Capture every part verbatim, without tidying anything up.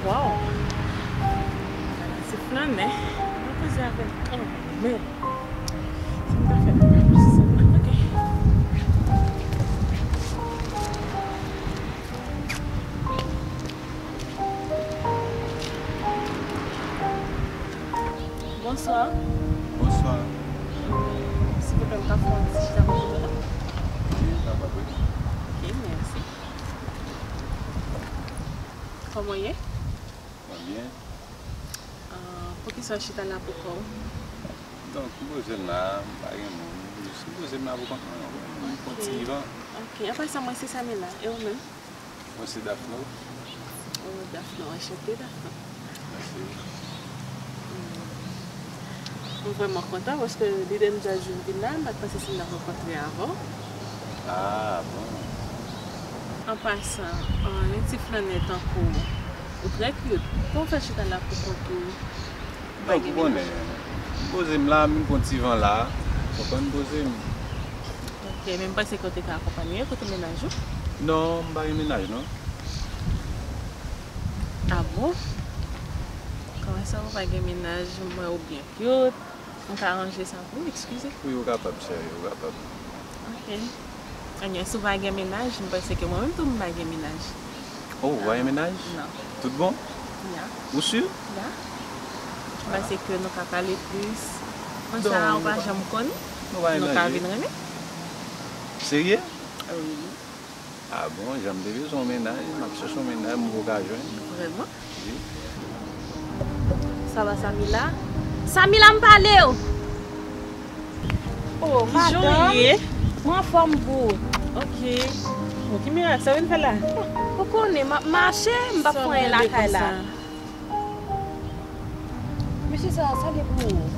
Waw! Ti flannè. Mwen poze avè l kanmenm. Sa m ka fè la, pa poze sa. Ok. Bonswa. Bonswa. Silvouplè, m ka fè yon ti chita kote w la? Wi, ou kapab, wi. Ok, mèsi. Kòman w ye? Mwen byen. Ah, poukisa w chita la pou kò w? Donk, m poze m la, m pa gen moun. M jis poze m la pou kont mwen. M pran ti van. Ok. Apa sa, mwen se Samila. E ou menm? Mwen se Dafno. Oh, Dafno, anchante, Dafno. Mèsi. Hmm. Mwen vrèman kontan paske lide m ta di m vin la, m pa t panse si m t ap rankontre avè w. Ah, bon. An pasan, ah, yon ti flannè tankou w, ou trè cute. Kòman w fè chita la pou kont ou? Donk, ou konnen, m poze m la, m vin pran ti van la. Ou konprann, poze m. Ok, men m panse ke w te ka akonpanye w kote mennaj ou. Non, m pa gen mennaj, non. Ah bon? Kòman sa ou pa gen mennaj? M wè ou byen cute. M ka ranje sa pou ou, eskize. Wi, ou kapab, cheri, ou kapab. Ok. Ebyen, si w pa gen mennaj, m panse ke mwen menm tou m pa gen mennaj. Oh, ou pa gen mennaj? Non. Tout bon? Ya. Ou si? Ya. M panse ke nou ka pale plis. Konsa, ou pa janm konn. Nou ka vin renmen. Serye? Wi. Ah bon, jan m te bezwen yon mennaj, m ap chèche yon mennaj, m poko ka jwenn. Vrèman? Wi. Sa va, Samila? Samila, m pale w! Oh, madanm, mwen anfòm bout. Ok. Bon, ki mirak sa w vin fè la? Ou konnen, m ap mache, m p ap fè anyen lakay la. Mesye sa, sa gen pou ou?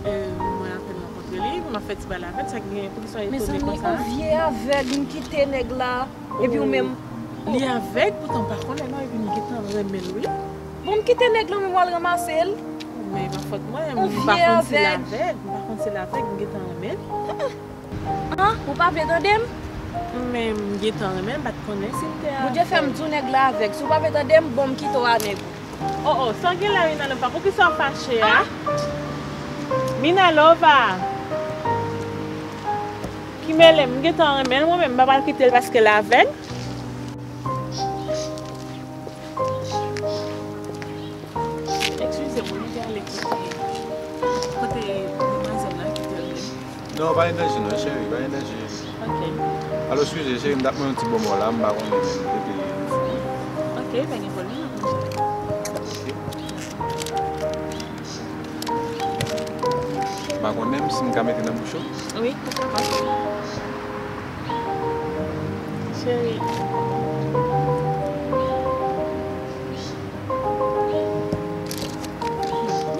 Euh, mwen apèn rankontre li, m ap fè ti pale avè l, sa ki genyen, poukisa w etone konsa? Mezanmi, yon vye avèg, m kite nèg la, epi ou menm. Li avèg, poutan m pa konnen non, epi m gentan renmen l, wi. Bon, m kite nèg la, men m al ranmase l. Men e pa fòt mwen, m pa konn si l avèg, m pa konn si l avèg, m gentan renmen l. Ah, ou pa vle tande m? Men m gentan renmen, m pa t konnen si m te avèg. Bondye fè m di w nèg la avèg. Si w pa vle tande m, bon, m kite w a nèg ou. Oh, oh, sa w gen la, Minalova? Poukisa w fache a? Minalova! Ki mele m, m gentan renmen l, mwen menm, m pa pral kite l paske l avèg. Eskize m, wi, m te ale kote, kote demwazèl la ki te rele m. Non, pa gen danje non, cheri, pa gen danje. Ok. Alo, eskize, cheri, m t ap mande yon ti bonbon la, m pa konnen kote li fou. Ok, pa gen pwoblèm, m ap manje. Ok. M pa konnen si m ka mete nan bouch ou. Wi, poukwa pa? Cheri.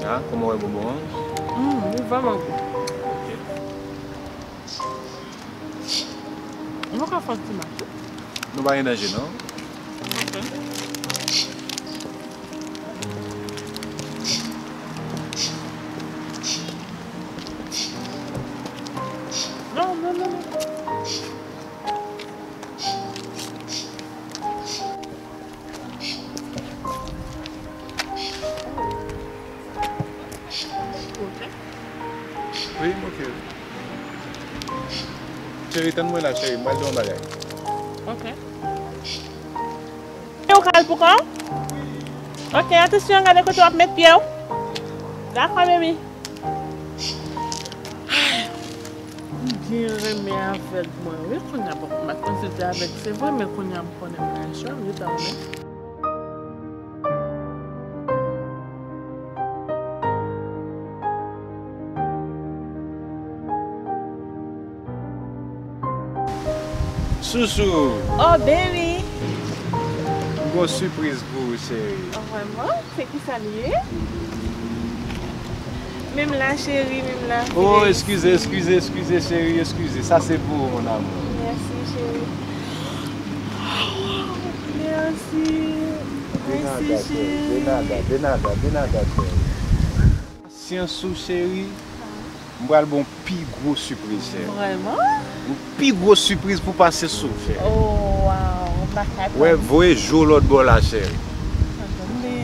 Ah, kòman w wè bonbon an? Mm, li vrèman gou. Ok. Nou ka fè ti mach. Nou pa gen danje, non? Ok. Non, non, non, non. Ok. Wi, m ok. Cheri, tann mwen la, cheri, m pral di w yon bagay. Ok. Ou ka al pou kò w? Ok, atansyon, gade kote w ap met pye w. Dakò, baby. Ay, m byen renmen avèg mwen, wi, kounye a, bon, m pa t konn si l te avèg, se vre, men kounye a m konnen m nan chòm, wi, tanmen. Sousou. Oh, baby. M gon sipriz pou ou, cheri. Oh, vrèman? Se kisa l ye? Menm la, cheri, menm la. Oh, eskize, eskize, eskize, cheri, eskize. Sa se pou ou, mon amour. Mèsi, cheri. Mèsi. De nada, cheri. De nada, de nada, de nada, cheri. Pasyans ou, cheri. M pral ba w pi gwo sipriz, cheri. Vrèman? Yon pi gwo sipriz pou pasyans ou, cheri. Oh, wow. M pa ka tann. Wè, voye je w lòt bò la, cheri.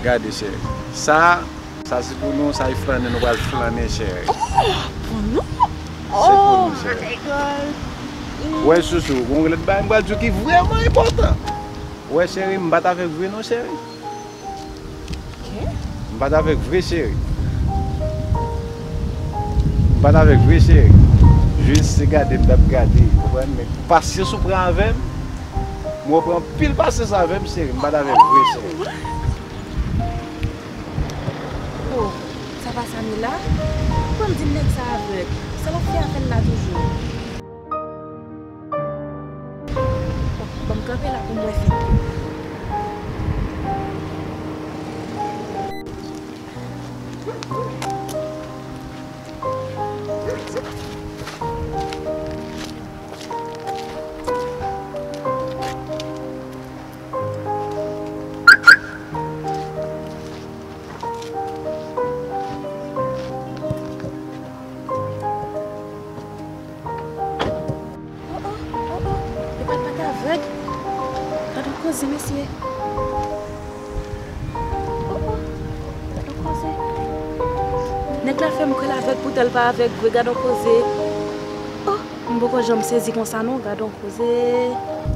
Gade, cheri. Sa, sa se pou nou, sa e flannen, nou pral flannen, cheri. Oh, pou nou? Se pou nou, cheri. Wè, chouchou, gon lòt bagay m pral di w ki vrèman enpòtan. Wè, cheri, m pa t avèk vre non, cheri. M pa t avèk vre, cheri. M pa t avèk vre, cheri. Jis se gade m t ap gade, ou konprann? Men pasyans ou pran avè m, mwen pran anpil pasyans avè m, cheri. M pa t avèk vre, cheri. Oh, sa pa Samy la? Pou l di nèg sa avèg, sa l ap fè avè l la toujou? Bon, ban m kanpe la pou m wè Fik. Oh, oh, oh, oh. Li pa t, pa t avèg. Gad yon koze, mesye. Oh, oh. Gad yon koze. Nèg la fè m kwè l avèg, poutan l pa avèg vre. Gad yon koze. Oh, m poko janm sezi konsa non. Gad yon koze.